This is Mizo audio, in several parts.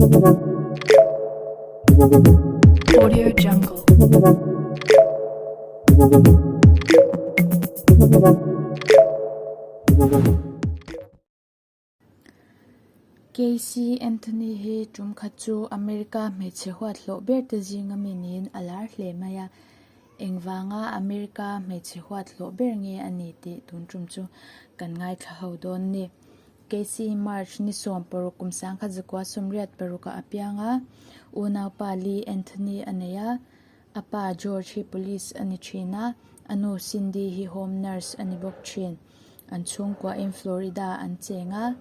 Audio Jungle. Casey Anthony hi tum khat chu America hmeichhe huat hlawh ber te zinga mi niin a lar hle mai a. Engvanga America hmeichhe huat hlawh ber nge a ni tih tun tum chu kan ngaithla ho dawn ni. Casey March ni 16 kum 1986 ah a piang a, unaupa Lee Anthony a nei a. A pa George hi police a ni thin a, a nu Cindy hi home nurse a ni bawk thin. An chhungkuahin Florida an cheng a,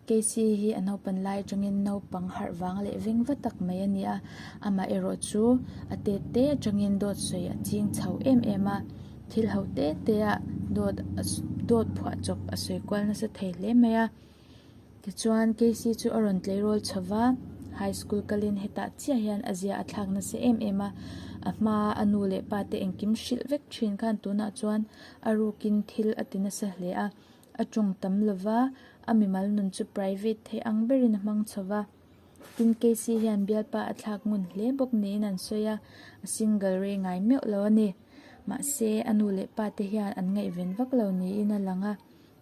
Casey hi a naupan lai atangin naupang harh vang leh veng va tak mai a ni a, amah erawh chu a tet te atangin dawt sawi a ching chho em em a, thil ho te te ah dawt dawt phuah chawp a sawi kual nasa thei hle mai a. Tichuan Casey chu a rawn tleirawl chho va, high school kalin hetah chiah hian a zia a thlak nasa em em a, a hma a nu leh pa te engkim hrilh vek thin khan tunah chuan a rukin thil a ti nasa hle a, a tawng tam lo va, a mimal nun chu private theih ang berin a hmang chho va. Tin Casey hian bialpa a thlak ngun hle bawk niin an sawi a, a single rei ngai meuh lo a ni. Mahse a nu leh pa te hian an ngaihven vak lo niin a lang a.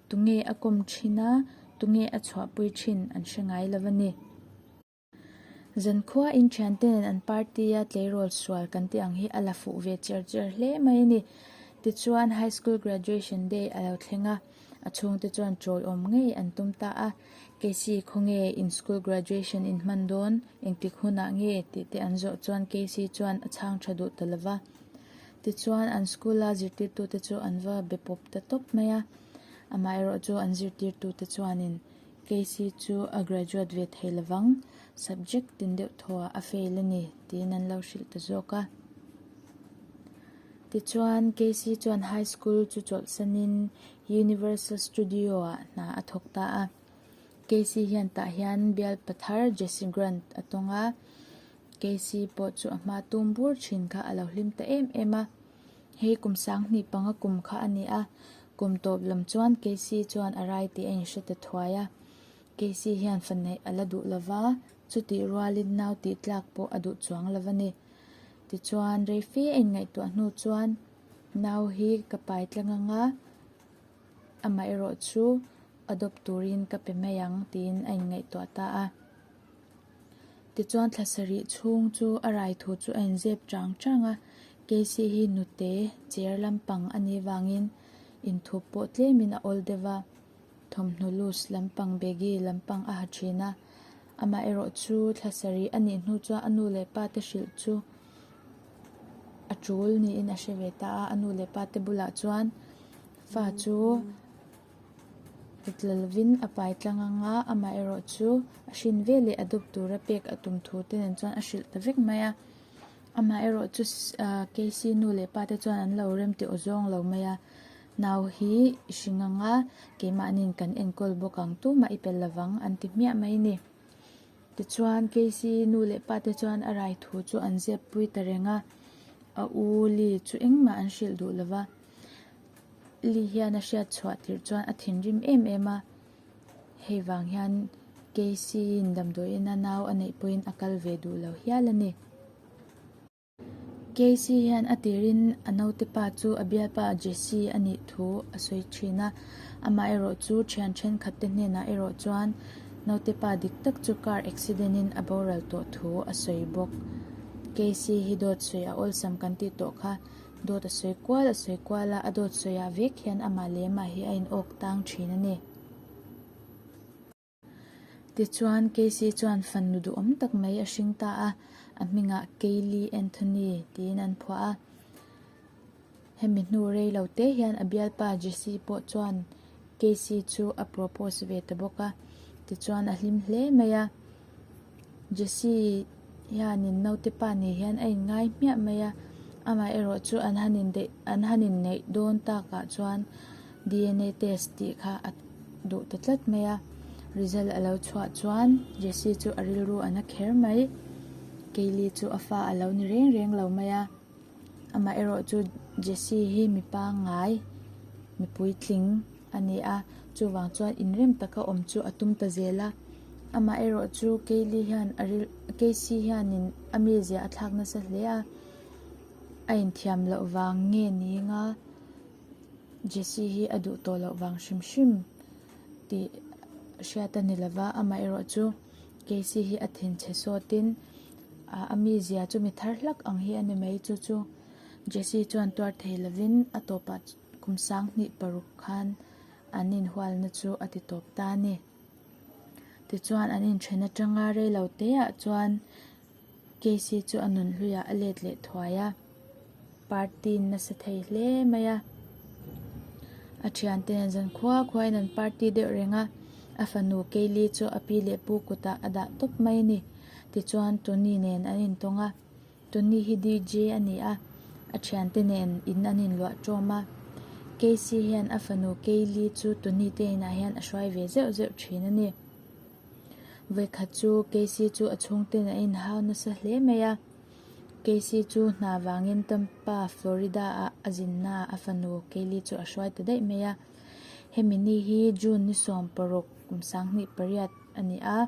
Tunge a kawm thin a, tunge a chhuahpui thin an hre ngai lo a ni. Zankhua inthiante nen an party a tleirawl sual kan tih ang hi a la fuh ve cher cher hle mai a ni. Tichuan high school graduation day a lo thleng a, a chhungte chuan chawiawm ngei an tum ta a. Casey khawnge in school graduation in hman dawn, engtik hunah nge tih te an zawh chuan Casey chuan a chhang tha duh ta lova. Tichuan an school a zirtirtute chu an va be pawp ta tawp mai a, amaherawhchu an zirtirtute chuanin Casey chu a graduate ve thei lovang, subject tin deuh thawhah a fail a ni tiin an lo hrilh ta zawk a. Tichuan Casey chuan high school chu chawlhsanin Universal Studio-ah hna a thawk ta a. Casey hian tah hian bialpa thar Jesse Grant a tawng a. Casey pawh chu a hma tum bur thin kha a lo hlim ta em em a. Hei kum 20 panga kum kha a ni a, kum tawp lam chuan Casey chuan a rai tih a inhre ta thuai a. Casey hian fa neih a la duh lova, chutih rualin nau tih tlak pawh a duh chuang lo a ni. Tichuan rei fe a inngaihtuah hnu chuan nau hi ka pai tlang anga, amaherawh chu adopt turin ka pe mai ang tiin a inngaihtuah ta a. Tichuan thla sarih chhung chu a rai thu chu a inzep chang chang a, Casey hi nute cher lampang a nih vangin inthup pawh tlemin a awl deuh a, thawmhnaw loose lampang baggy lampang a ha thin a. Amaherawh chu thla sarih a nih hnu chuan a nu leh pa te hrilh chu a tul niin a hre ve ta a, a nu leh pa te bulah chuan fa chu. Tla lovin a pai tlang ang a, amaherawh chu a hrin ve leh a dup tura pek a tum thu te nen chuan a hrilh ta vek mai a. Amaherawh chu ahh Casey nu leh pa te chuan an lo rem tih aw zawng lo mai a, nau hi i hring ang a, keimahniin kan enkawl bawk ang tumah i pel lovang an ti hmiah mai a ni. Tichuan Casey nu leh pa te chuan a rai thu chu an zep pui ta reng a, a u Lee chu engmah an hrilh duh lova. Lee hian a hriat chhuah tirh chuan a thinrim em em a, hei vang hian Casey in damdawiin a nau a neih pawhin a kal ve duh lo hial a ni. Casey hian a tirin a naute pa chu a bialpa Jesse a nih thu a sawi thin a, amah erawh chu thian thenkhat te hnenah erawh chuan naute pa dik tak chu car accident in a boral tawh thu a sawi bawk. Casey hi dawt sawi a awlsam kan tih tawh kha. Dawt a sawi kual a sawi kual a, a dawt sawiah vek hian amah leh amah hi a inawk tang thin a ni. Tichuan Casey chuan fanu duhawm tak mai a hring ta a, a hmingah Kaylee Anthony tiin an phuah a. Hemi hnu rei lo te hian a bialpa Jesse pawh chuan Casey chu a propose ve ta bawk a, tichuan a hlim hle mai a. Jesse hianin naute pa nei hian a inngai hmiah mai a, amaherawh chu an han indeih an han inneih dawn takah chuan D_N_A test tih kha a duh ta tlat mai a, result a lo chhuah chuan Jesse chu a rilru a na kher mai, Kaylee chu a fa a lo ni reng reng lo mai a, amaherawh chu Jesse hi mi pangngai mi puitling a ni a, chuvang chuan inrem taka awm chu a tum ta zel a. Amaherawhchu Kaylee hian a ril Casey hianin a mizia a thlak nasa hle a, a inthiam loh vang nge ni nga Jessie hi a duh tawh loh vang hrim hrim tih hriat a ni lova, amaherawhchu Casey hi a thinchhe sawtin a mizia chu mi thar hlak ang hi a ni mai chu chu Jessie chuan tuar thei lovin a tawpah kum 2006 khan an inhualna chu a ti tawp ta a ni. Tichuan an inthen atanga rei lo teah chuan Casey chu a nun hluiah a let leh thuai a, party nasa thei hle mai a. A thiante nen zan khua khuain an party deuh reng a, a fanu Kaylee chu a pi leh pu kutah a dah tawp mai a ni. Tichuan Tony nen an intawng a. Tony hi DJ a ni a, a thiante nen in an inluah tawm a. Casey hian a fanu Kaylee chu Tony te inah hian a hruai ve zeuh zeuh thin a ni. Vawikhat chu Casey chu a chhungten a inhau nasa hle mai a. Casey chu hna vangin Tampa, Florida ah a zinna a fanu Kaylee chu a hruai ta daih mai a. Hemi ni hi June ni 16 kum 2008 a ni a.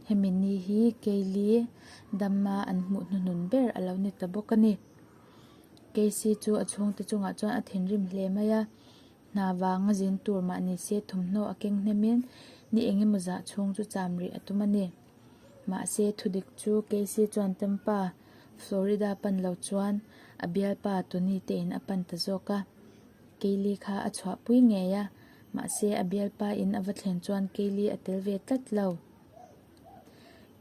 Hemi ni hi Kaylee dama an hmuh hnuhnun ber a lo ni ta bawk a ni. Casey chu a chhungte chungah chuan a thinrim hle mai a, hna vanga zin tur mah ni se thawmhnaw a keng hnemin ni eng emaw zah chhung chu cham rih a tum a ni. Mahse thudik chu Casey chuan Tampa, Florida pan lo chuan a bialpa Tony te in a pan ta zawk a. Kaylee kha a chhuahpui ngei a, mahse a bialpa in a va thlen chuan Kaylee a tel ve tlat lo.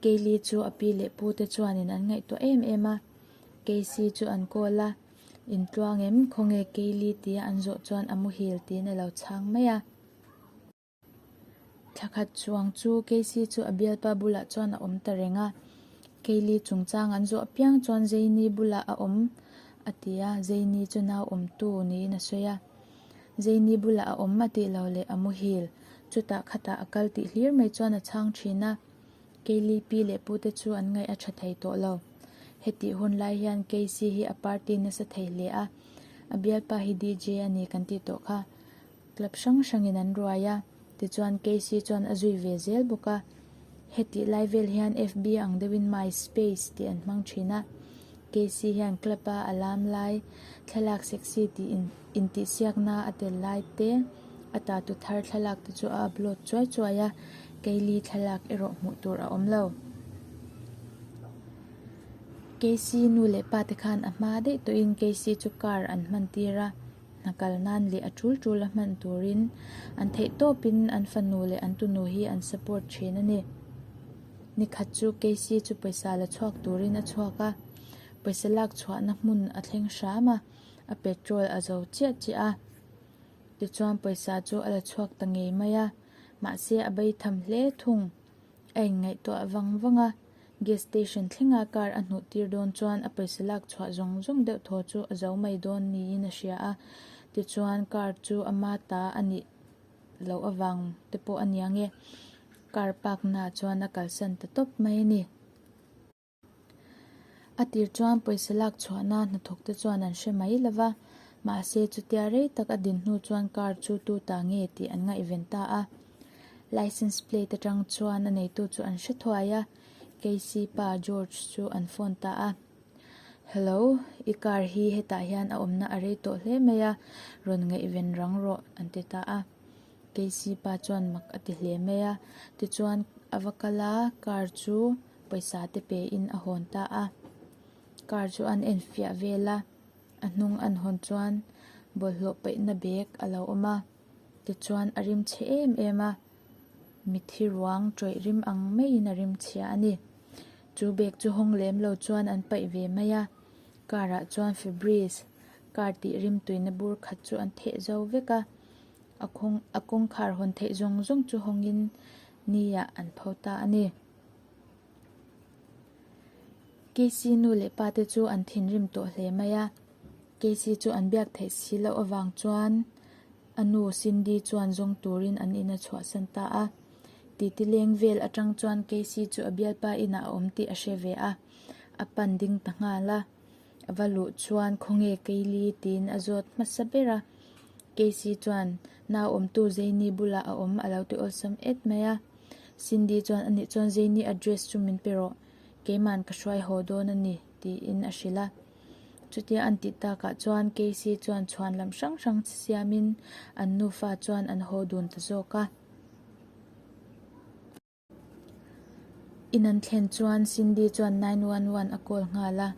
Kaylee chu a pi leh pu te chuanin an ngaihtuah em em a, Casey chu an call a, Intluang em, khawnge Kaylee tia an zawh chuan a muhil tiin a lo chhang mai a. Thla khat chuang chu Casey chu a bialpa bulah chuan a awm ta reng a, Kaylee chungchang an zawh apiang chuan Zaini bulah a awm a ti a, Zaini chu nau awmtu niin a sawi a. Zaini bulah a awm a tih lo leh a muhil, chutah khatah a kal tih hlir mai chuan a chhang thin a. Kaylee pi leh pute chu an ngaih a tha thei tawh lo. Hetih hun lai hian Casey hi a party nasa thei hle a, a bialpa hi DJ a ni kan tih tawh kha. Club hrang hrangin an ruai a, tichuan Casey chuan a zui ve zel bawk a. Hetih lai vel hian FB ang deuhin MySpace tih an hmang thin a. Casey hian club a a lam lai, thlalak sexy tih intihsiakna a tel lai te, a tatu thar thlalak te chu a upload chuai chuai a, Kaylee thlalak erawh hmuh tur a awm lo. Casey nu leh pa te khan a hma daih tawhin Casey chu car an hman tir a. Hna kal nan leh a tul tul a hman turin an theih tawpin an fanu leh an tunu hi an support thin a ni. Nikhat chu Casey chu pawisa la chhuak turin a chhuak a, pawisa lak chhuahna hmun a thleng hram a, a petrol a zo chiah chiah a. Tichuan pawisa chu a la chhuak ta ngei mai a, mahse a beitham hle thung. A inngaihtuah vang vang a, gas station thlenga car a hnuh tir dawn chuan a pawisa lak chhuah zawng zawng deuh thaw chu a zo mai dawn niin a hria a, tichuan car chu ama ta a nih loh avang te pawh a nia nge, car park naah chuan a kalsan ta tawp mai a ni. A tir chuan pawisa lak chhuahna hnathawk te chuan an hre mai lo va, mahse chutia rei tak a din hnu chuan car chu tu ta nge tih an ngaihven ta a. Licence plate atang chuan a neitu chu an hre thuai a, Casey pa George chu an phone ta a. Hello, i car hi hetah hian a awmna a rei tawh hle mai a, rawn ngaihven rang rawh an ti ta a. Casey pa chuan mak a ti hle mai a, tichuan a va kal a, car chu pawisa te pe in a hawn ta a. Car chu an enfiah vel a, a hnung an hawn chuan bawlhhlawh paihna bag a lo awm a, tichuan a rim chhe em em a, mithi ruang tawih rim ang maiin a rim chhia a ni. Chu bag chu hawng lem lo chuan an paih ve mai a, car ah chuan Febreze car tih rim tuina bur khat chu an theh zo vek a, a kawng a kawngkhar hawn theih zawng zawng chu hawngin ni ah an pho ta a ni. Casey nu leh pa te chu an thinrim tawh hle mai a, Casey chu an biak theih si loh avang chuan a nu Cindy chuan zawng turin an in a chhuahsan ta a. Titi leng vel atang chuan Casey chu a bialpa inah a awm tih a hre ve a, a pan ding ta nghal a. A va luh chuan khawnge Kaylee tiin a zawt hmasa ber a, Casey chuan nau awmtu Zaini bulah a awm a lo ti awlsam et mai a. Cindy chuan anih chuan Zaini address chu min pe rawh, keiman ka hruai haw dawn a ni, tiin a hrilh a. Chutia an tih takah chuan Casey chuan chhuan lam hrang hrang siamin an nufa chuan an haw dun ta zawk a. In an thlen chuan Cindy chuan 911 a call nghal a,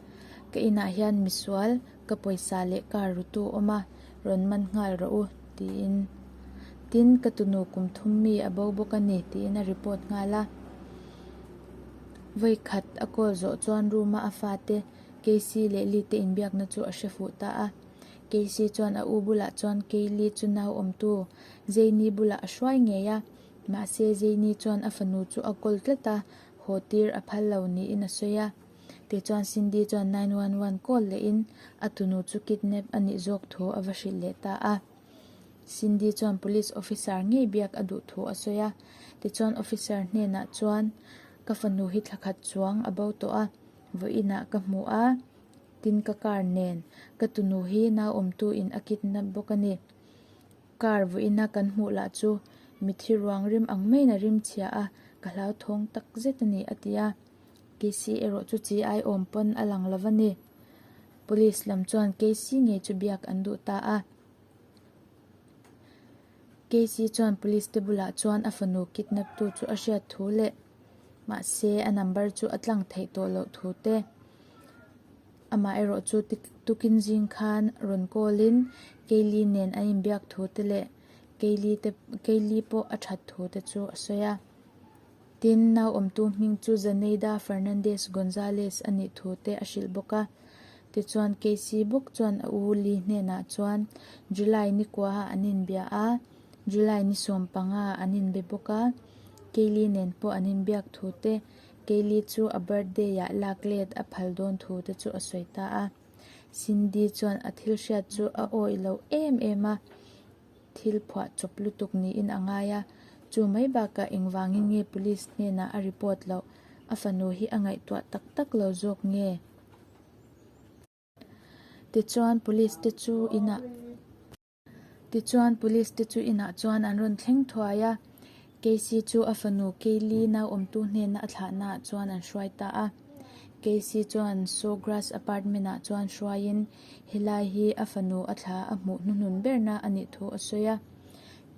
Ka inah hian misual, ka pawisa leh car rutu awm a, rawn man nghal rawh u, tiin. Tin, ka tunu kum thum mi a bo bawk a ni, tiin a report nghal a. Vawi khat a call zawh chuan room a a fate Casey leh Lee te inbiakna chu a hre fuh ta a. Casey chuan a u bulah chuan Kaylee chu nau awmtu Jane-i bulah a hruai ngei a. Mahse, Jane-i chuan a fanu chu a kawl tlat a, haw tir a phal lo niin a sawi a. Tichuan Cindy chuan 911 call lehin a tunu chu kidnap a nih zawk thu a va hrilh leh ta a. Cindy chuan police officer ngei biak a duh thu a sawi a. Tichuan officer hnenah chuan, Ka fanu hi thla khat chuang a bo tawh a, vawiinah ka hmu a, tin ka car nen ka tunu hi nauawmtu in a kidnap bawk a ni. Car vawiina kan hmuh lah chu mithi ruang rim ang maiin a rim chhia a, ka hlauthawng tak zet a ni, a ti a. Casey erawh chu chi ai awm pawn a lang lo va ni. Police lam chuan Casey ngei chu biak an duh ta a. Casey chuan police te bulah chuan a fanu kidnap tu chu a hriat thu leh mahse a number chu a tlang theih tawh loh thu te, Amah erawh chu tukin zing khan rawn call in Kaylee nen an inbiak thu te leh Kaylee te Kaylee pawh a that thu te chu a sawi a. Tin, nauawmtu hming chu Zaneida Fernandez Gonzalez a nih thu te a hrilh bawk a. Tichuan Casey bawk chuan a u Lee hnenah chuan July ni kua an inbia a, July ni 15 an inbe bawk a, Kaylee nen pawh an inbiak thu te Kaylee chu a birthday ah lak let a phal dawn thu te chu a sawi ta a. Cindy chuan a thil hriat chu a awih lo em em a, thil phuah chawp lutuk niin a ngai a. Chu mai bakah engvangin nge police hnenah a report loh? A fanu hi a ngaihtuah tak tak lo zawk nge? Tichuan police te chu inah. Tichuan police te chu inah chuan an rawn thleng thuai a, Casey chu a fanu Kaylee nauawmtu hnena a thlahna ah chuan an hruai ta a. Casey chuan Sawgrass apartment ah chuan hruaiin helai hi a fanu a thla a hmuh hnuhnun berna a nih thu a sawi a.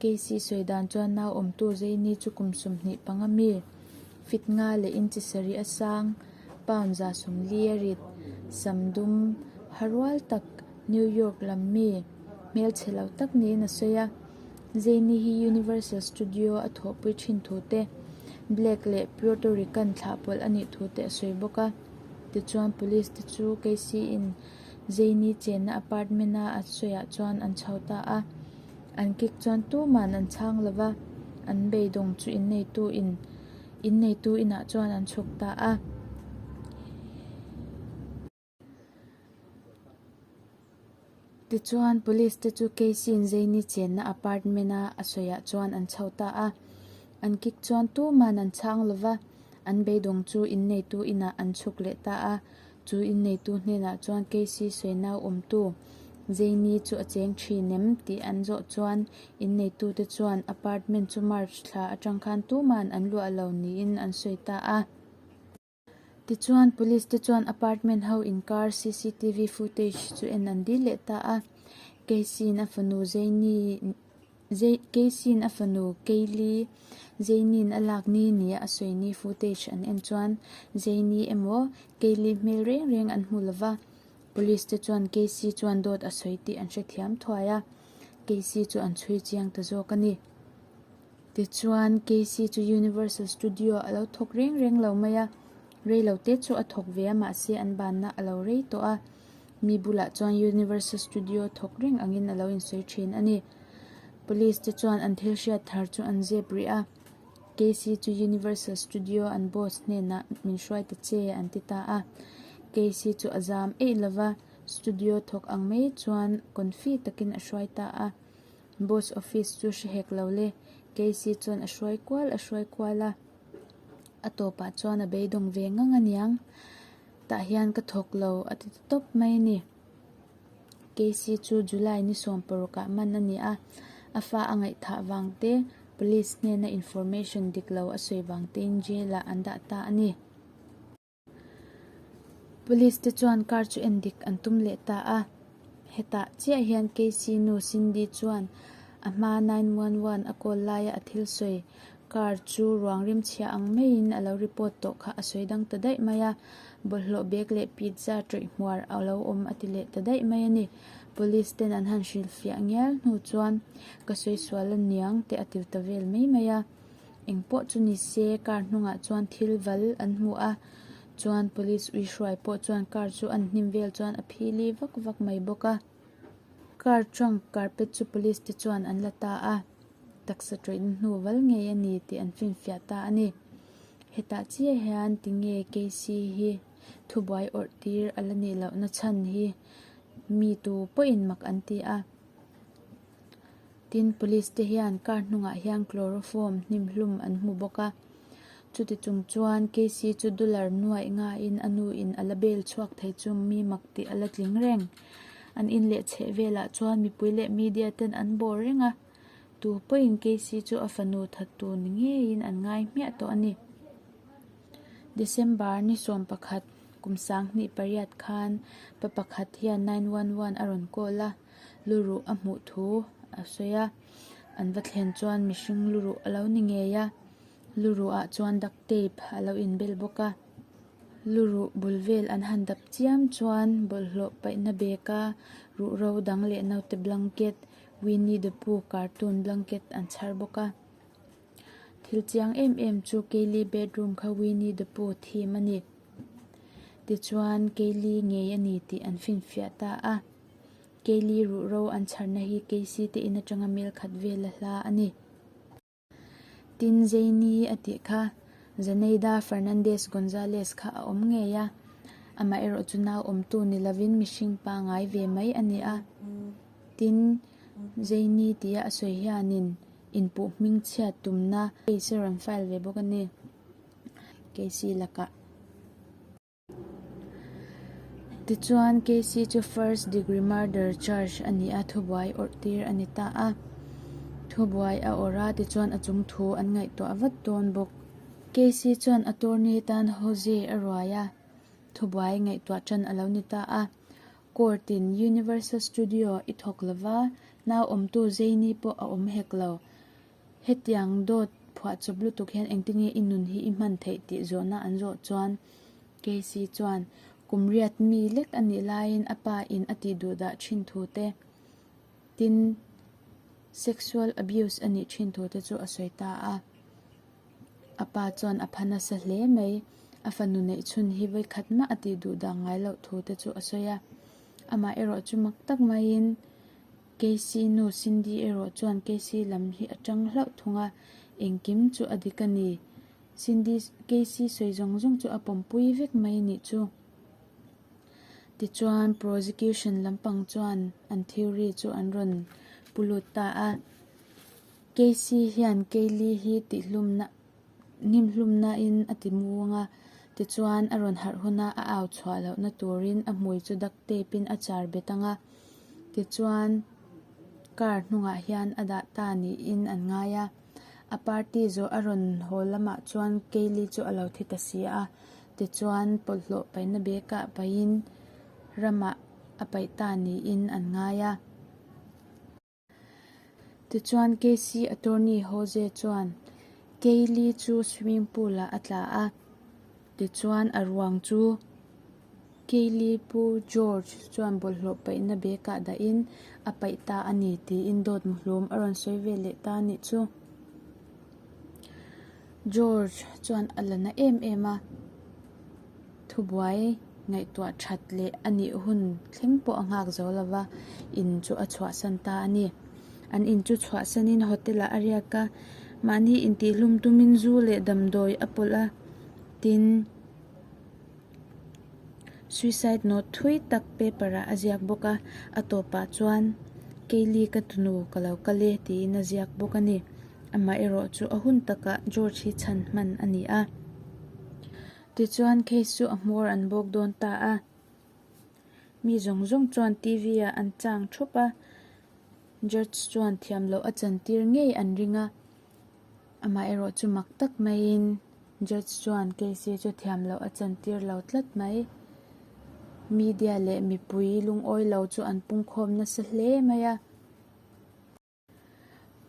Casey sawi dan chuan nauawmtu Zaini chu kum 25 mi, fit nga leh inchi sarih a sang, pound 140 a rit, sam dum ha rual tak, New York lam mi hmelchhe lo tak niin a sawi a, Zaini hi Universal Studio a thawhpui thin thu te, Black leh Puerto Rican thlah pawlh a nih thu te a sawi bawk a. Tichuan police te chu Casey in Zaini chenna apartment a a sawiah chuan an chho ta a, an kik chuan tuman an chhang lo va, an beidawng chu inneitu in inneitu inah chuan an chhuk ta a. Tichuan police te chu Casey in Zaini chenna apartment a a sawiah chuan an chho ta a, an kik chuan tuman an chhang lova, an beidawng chu inneitu inah an chhuk leh ta a, chu inneitu hnenah chuan Casey sawi nau awmtu Zaini chu a cheng thin em tih an zawh chuan inneitu te chuan apartment chu March thla atang khan tuman an luah lo niin an sawi ta a. Tichuan police te chuan apartment ho inkar cctv footage chu en an dil leh ta a, Casey-in a fanu Zaini Casey-in a fanu Kaylee Zaini-in a lak ni nia a sawi ni footage an en chuan Zaini emaw Kaylee hmel reng reng an hmu lova, police te chuan Casey chuan dawt a sawi tih an hrethiam thuai a, Casey chu an chhui chiang ta zawk a ni. Tichuan, Casey chu Universal Studio a lo thawk reng reng lo mai a, rei lo te chu a thawk ve a mahse an banna a lo rei tawh a, mi bulah chuan Universal Studio thawk reng angin a lo insawi thin a ni. Police te chuan an thil hriat thar chu an zep rih a, Casey chu Universal Studio an boss hnenah min hruai ta che an ti ta a, Casey chu a zam eih lova, studio thawk ang mai chuan confi takin a hruai ta a. Boss office chu hre hek lo le, Casey chuan a hruai kual a hruai kual a, a tawpah chuan a beidawng ve ngang aniang, tah hian ka thawk lo a ti ta tawp mai a ni. Casey chu July ni 16 ah man a ni a, a fa a ngaihthah vang te. Police hnena information dik lo a sawi vang tein jail-ah an dah ta a ni. Police te chuan car chu en dik an tum leh ta a. Hetah chiah hian Casey nu Cindy chuan a hma 911 a call laia a thil sawi car chu ruang rimchhia ang maiin a lo report tawh kha a sawi dang ta daih mai a. Bawlhhlawh bag leh pizza tawih hmuar a lo awm a ti leh ta daih mai a ni. Police ten an han hrilhfiah ngial hnu chuan ka sawi sual a niang tih a ti ta vel mai mai a. Eng pawh chu ni se car hnungah chuan thil val an hmu a, chuan police ui hruai pawh chuan car chu an hnim vel chuan a phili vak vak mai bawk a. Car trunk carpet chu police te chuan an la ta a, taksa tawihna hnu val ngei a ni tih an finfiah ta a ni. Hetah chiah hian tinge Casey hi thubuai awrh tir a la nih lohna chhan hi mi tu pawhin mak an ti a. Tin, police te hian car hnungah hian chloroform hnim hlum an hmu bawk a. Chuti chung chuan Casey chu dollar nuaih ngaiin a nu in a la bail chhuak thei chu mi mak tih a la tling reng. An in leh chheh velah chuan mipui leh media ten an bawr reng a. Tu pawhin Casey chu a fanu thattu ni ngeiin an ngai hmiah tawh a ni. December ni 11, kum 2008 khan pa pakhat hian 911 a rawn call a. Luruh a hmuh thu a sawi a, an va thlen chuan mihring luruh a lo ni ngei a, luruh ah chuan duct tape a lo inbel bawk a, luruh bul vel an han dap chiam chuan bawlhhlawh paihna bag a ruhro dang leh naute blanket Winnie the Pooh cartoon blanket an chhar bawk a, thil chiang em em chu Kaylee bedroom kha Winnie the Pooh theme a ni. Tichuan Kaylee ngei a ni tih an finfiah ta a. Kaylee ruhro an chharna hi Casey te in atanga mel khat vel a hla a ni. Tin, Zeini a tih kha Zenaida Fernandez Gonzalez kha a awm ngei a, amaherawh chu nau awmtu ni lovin mihring pangai ve mai a ni a. Tin, Zeini tia a sawi hianin inpuh hming chhiat tumna case a rawn file ve bawk a ni. Casey lakah. Tichuan, Casey chu first degree murder charge a ni a, thubuai awrh tir a ni ta a. Thubuai a awrh a, tichuan a chung thu an ngaihtuah vat dawn bawk. Casey chuan attorney tan Jose a ruai a, thubuai ngaihtuah tan a lo ni ta a. Court in Universal Studio i thawk lova, nau awmtu Zeini pawh a awm hek lo. Hetiang dawt phuahchawp lutuk hian engtinge i nun hi i hman theih tih zawhna an zawh chuan Casey chuan kum riat mi lek a nih laiin a pa in a tih duh dah thin thu te, tin sexual abuse a nih thin thu te chu a sawi ta a. A pa chuan a pha nasa hle mai, a fanu neih chhun hi vawikhat mah a tih duh dah ngai loh thu te chu a sawi a. Amah erawh chu mak tak maiin Casey nu Cindy erawh chuan Casey lam hi a tang hlauh thung a, engkim chu a dik a ni. Cindy, Casey sawi zawng zawng chu a pawmpui vek mai nih chu. Tichuan prosecution lampang chuan an theory chu an rawn pu lut ta a. Casey hian Kaylee hi tihhlumna Hnimhlumnain a ti muang a, tichuan a rawn harh huna a au chhuah lohna turin a hmui chu duct tape in a char bet ang a, tichuan car hnungah hian a dah ta niin an ngai a. A party zawh a rawn haw lamah chuan Kaylee chu a lo thi ta si a, tichuan pawlhhlawh paihna bag ah paihin ramah a paih ta niin an ngai a. Tichuan Casey attorney Jose chuan Kaylee chu swimming pool ah a tla a, tichuan a ruang chu Kaylee pu George chuan bawlhhlawh paihna bag ah dahin a paih ta a ni tiin dawt muhlum a rawn sawi ve leh ta a nih chu. George chuan a la na em em a. Thubuai ngaihtuah that leh a nih hun thleng pawh a nghak zo lo va, in chu a chhuahsan ta a ni. An in chu chhuahsanin hotel ah a riak a, mahni intihhlum tumin zu leh damdawi a pawlh a, tin, suicide note thui tak paper ah a ziak bawk a, a tawpah chuan Kaylee ka tunu ka lo kal e tiin a ziak bawk a ni. Amaherawh chu a hun takah George hi chhan hman a ni a. Tichuan case chu a hmawr an bawk dawn ta a, mi zawng zawng chuan TV ah an chang thup a, judge chuan thiam loh a chantir ngei an ring a. Amaherawh chu mak tak maiin Judge chuan Casey chu thiam loh a chantir lo tlat mai. Media leh mipui lungawi lo chu an pungkhawm nasa hle mai a.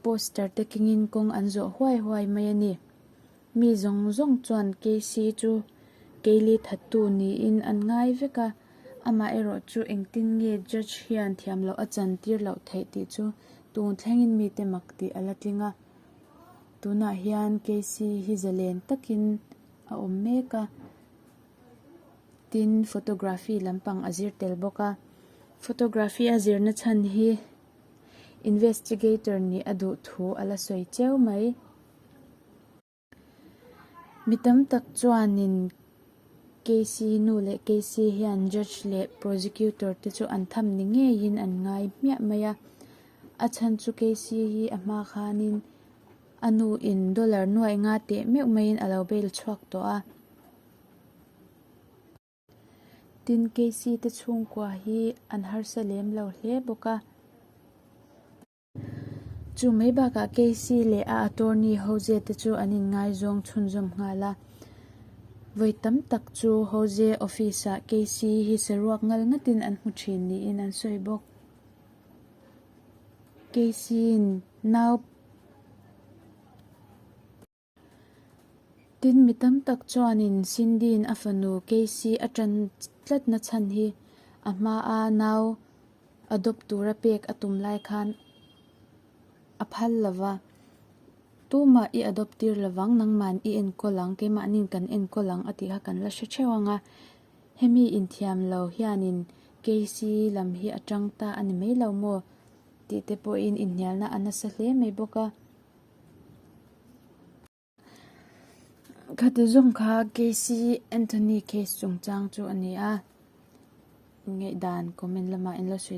Poster te kengin kawng an zawh huai huai mai a ni. Mi zawng zawng chuan Casey chu Kaylee thattu niin an ngai vek a, amah erawh chu engtin nge Judge hian thiam loh a chantir loh theih tih chu tun thlengin mite mak tih a la tling a. Tunah hian Casey hi zalen takin a awm mek a, tin photography lampang a zir tel bawk a. Photography a zirna chhan hi. Investigator nih a duh thu a la sawi cheu mai. Mi tam tak chuanin Casey nu leh Casey hian judge leh prosecutor te chu an tham ni ngeiin an ngai hmiah mai a. A chhan chu Casey hi a hma khanin a nu in dollar nuaih nga teh meuh maiin a lo bail chhuak tawh a. Tin, Casey te chhungkua hi an harsa lem lo hle bawk a. Chu mai bakah Casey leh a attorney Jose te chu an inngaizawng chhunzawm nghal a. Vawi tam tak chu Jose office ah Casey hi saruak ngal ngatin an hmu thin niin an sawi bawk. Casey-in nau. Tin, mi tam tak chuanin Cindy-in a fanu Casey a ṭan tlatna chhan hi a hmaa nau adopt tura pek a tum lai khan a phal lo va. Tumah i adopt tir lovang, nangman i enkawl ang, keimahniin kan enkawl ang a tih kha kan la hre theuh ang a. Hemi inthiam lo hianin Casey lam hi a ṭang ta a ni mai lo maw tih te pawhin inhnialna a nasa hle mai bawk a. Khati zawng kha Casey Anthony case chungchang chu a ni a, ngaihdan comment lamah in lo sawi.